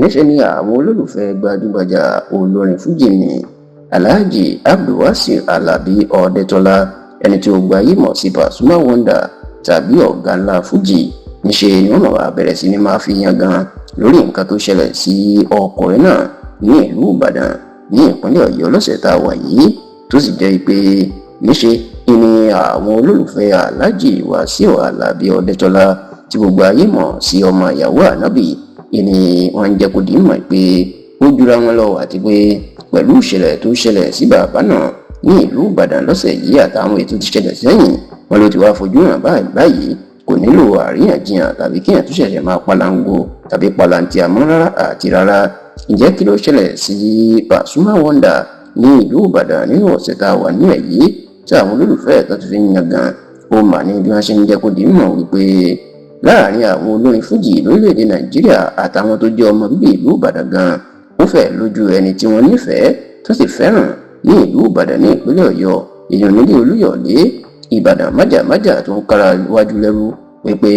Níṣẹ́ ni àwọn olólùfẹ́ gbajúgbajà olórin fújì ní Alhaji Abdulwasaiu Alabi Ọ̀dẹ́tọ́lá, ẹni tí ó gbayé mọ̀ sí Pasuma Wonder tàbí ọ̀gá ńlá fújì, níṣẹ́ ni wọ́n máa bẹ̀rẹ̀ sí ní máa fi yan gan lórí nǹkan tó ṣẹlẹ̀ sí ọkùnrin náà ní ìlú Ìbàdàn ní ìpínlẹ̀ Ọ̀yọ́ lọ́sẹ̀ tá a wà yìí, tó sì jẹ́ pé níṣe ni àwọn olólùfẹ́ Alhaji Wasiu Alabi Ọ̀dẹ́tọ́lá, tí gbogbo ayé mọ̀ sí ọmọ ìyàwó ànábì, ìní wọ́n ń jẹ́ kó di mọ̀ pé ó jura wọn lọ, àti pé pẹ̀lú ìṣẹ̀lẹ̀ tó ṣẹlẹ̀ sí bàbá náà ní ìlú Ìbàdàn lọ́sẹ̀ yìí àtàwọn ètò ti ṣẹlẹ̀ sẹ́yìn, wọn ló ti wá fojú hàn báyìí. Kò nílò àríyànjiyàn tàbí kíyàn tó ṣẹ̀ṣẹ̀ máa palango tàbí palantia mọ́ rárá àti rárá. Ǹjẹ́ kí ló ṣẹlẹ̀ sí Pasuma Wonder ní ìlú Ìbàdàn nínú ọ̀sẹ̀ tá a wà ní ẹ̀ yìí tí àwọn olólùfẹ́ ẹ̀ tó ti fi ń yan gan? Ó mà ní bí wọ́n ṣe ń jẹ́ kó di mọ̀ wípé láàrin àwọn olórin fújì lórílẹ̀‐èdè Nàìjíríà àtàwọn tó jẹ́ ọmọ bíbí ìlú Ìbàdàn gan, ó fẹ́ lójú ẹni tí wọ́n nífẹ̀ẹ́ tó sì fẹ́ràn ní ìlú Ìbàdàn ní ìpínlẹ̀ Ọ̀yọ́, èèyàn nílé Olúyọ̀lé Ìbàdàn májàmájà tó ń kára wájú lẹ́rú, wípé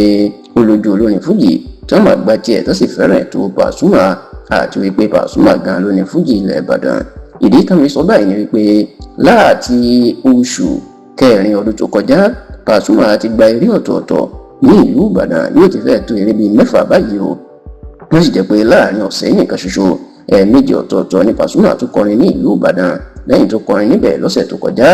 ó lójú olórin fújì tí wọ́n máa gba tiẹ̀ tó sì fẹ́ràn ètò Pasuma, àti wípé Pasuma gan ló ní fújì ilẹ̀ Ìbàdàn. Ìdí kan fi sọ báyìí ni wípé láti oṣù kẹrin ọdún tó kọjá, Pasuma ti gba eré ọ̀tọ̀ọ̀tọ̀ ní ìlú Ìbàdàn, yóò ti fẹ́ tó eré bíi 6 báyìí o. Wọ́n sì jẹ́ pé láàrin ọ̀sẹ̀ yìí nìkan ṣoṣo, ẹ̀ẹ̀mejì ọ̀tọ̀ọ̀tọ̀ ní Pasuma tó kọrin ní ìlú Ìbàdàn. Lẹ́yìn tó kọrin níbẹ̀ lọ́sẹ̀ tó kọjá,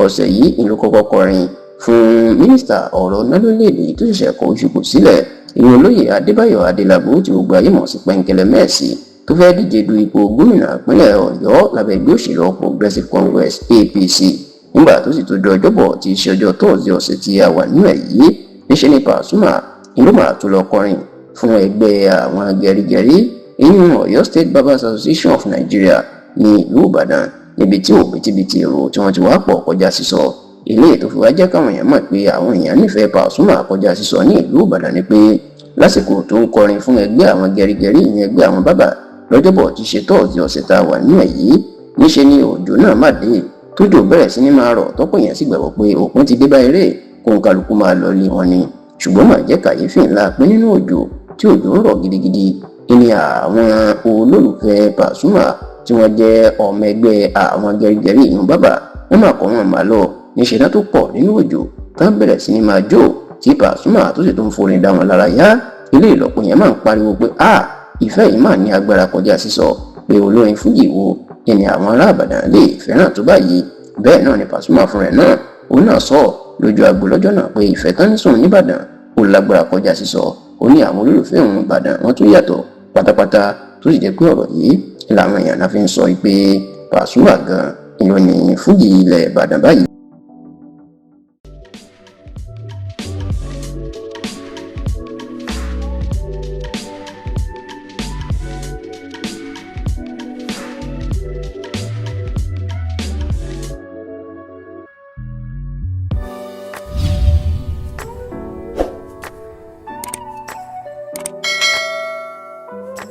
ọ̀sẹ̀ yìí ìlú kọ́kọ́ kọrin fún mínísítà ọ̀rọ̀ nálólèdè tó ṣẹ̀ṣẹ̀ kọ oṣù kù sílẹ̀, ìyẹn olóyè Adébáyọ̀ Adélábù tí gbogbo ayé mọ̀ sí Pẹ́ńkẹ́lẹ́ Mẹ́ẹ̀sì, tó fẹ́ díje du ipò gómìnà ìpínlẹ̀ Ọ̀yọ́ lábẹ́ ẹgbẹ́ òṣèlú Progressive Congress, APC. Nígbà tó sì tó di ọjọ́bọ̀ tí í ṣe ọjọ́ Thursday ọ̀sẹ̀ tí a wà nínú ẹ̀ yìí, níṣẹ́ ni Pasuma ìlú máa tó lọ kọrin fún ẹgbẹ́ àwọn gẹ̀rígẹ̀rí, ìyún Ọ̀yọ́ State Barbers Association of Nigeria ní ìlú Ìbàdàn, níbi tí òbítíbitì èrò tí wọ́n ti wá pọ̀ kọjá sísọ. Ilé tó fi wá jẹ́ káwọn èèyàn mọ̀ pé àwọn èèyàn nífẹ̀ẹ́ Pasuma kọjá sísọ ní ìlú Ìbàdàn ni pé lásìkò tó ń kọrin fún ẹgbẹ́ àwọn gẹ̀rígẹ̀rí, ìyẹn ẹgbẹ́ àwọn bábà, lọ́jọ́bọ̀ tí ṣe Thursday ọ̀sẹ̀ tá a wà nínú ẹ̀ yìí, níṣe ni òjò náà má dé, tójò bẹ̀rẹ̀ sí ní máa rọ̀, tọ́pọ̀ èèyàn sì gbàgbọ́ pé òpin ti dé bá eré, kóun kálukú máa lọ lé wọn ni. Ṣùgbọ́n mà jẹ́ kàyéfì ńlá pé nínú òjò tí òjò ń rọ̀ gidigidi ni àwọn olólùfẹ́ Pasuma tí wọ́n jẹ́ ọmọ ẹgbẹ́ àwọn gẹ̀rígẹ̀rí, ìyún bàbá, wọ́n máa kọ́ wọn máa lọ níṣẹ́ náà tó pọ̀ nínú òjò tán bẹ̀rẹ̀ sí ní máa jó, tí Pasuma tó sì tó ń forin dá wọn lára yá. Ilé ìlọ́pọ̀ yẹn máa ń pariwo pé a ìfẹ́ yìí máa ní agbára kọjá sísọ, pé olórin fújì wo ni àwọn ará Ìbàdàn lè fẹ́ràn tó báyìí? Bẹ́ẹ̀ náà ni Pasuma fúnra rẹ̀ náà, òun náà sọ lójú agbo lọ́jọ́ náà pé ìfẹ́ tán ní sùn nìbàdàn ó lágbára kọjá sísọ. Ó ní àwọn olólùfẹ́ òun Ìbàdàn wọ́n tún yàtọ̀ pátápátá, tó sì jẹ́ pé ọ̀rọ̀ yìí làwọn èèyàn náà fi ń sọ pé Pasuma gan ìlú ní fújì ilẹ̀ Ìbàdàn báyìí.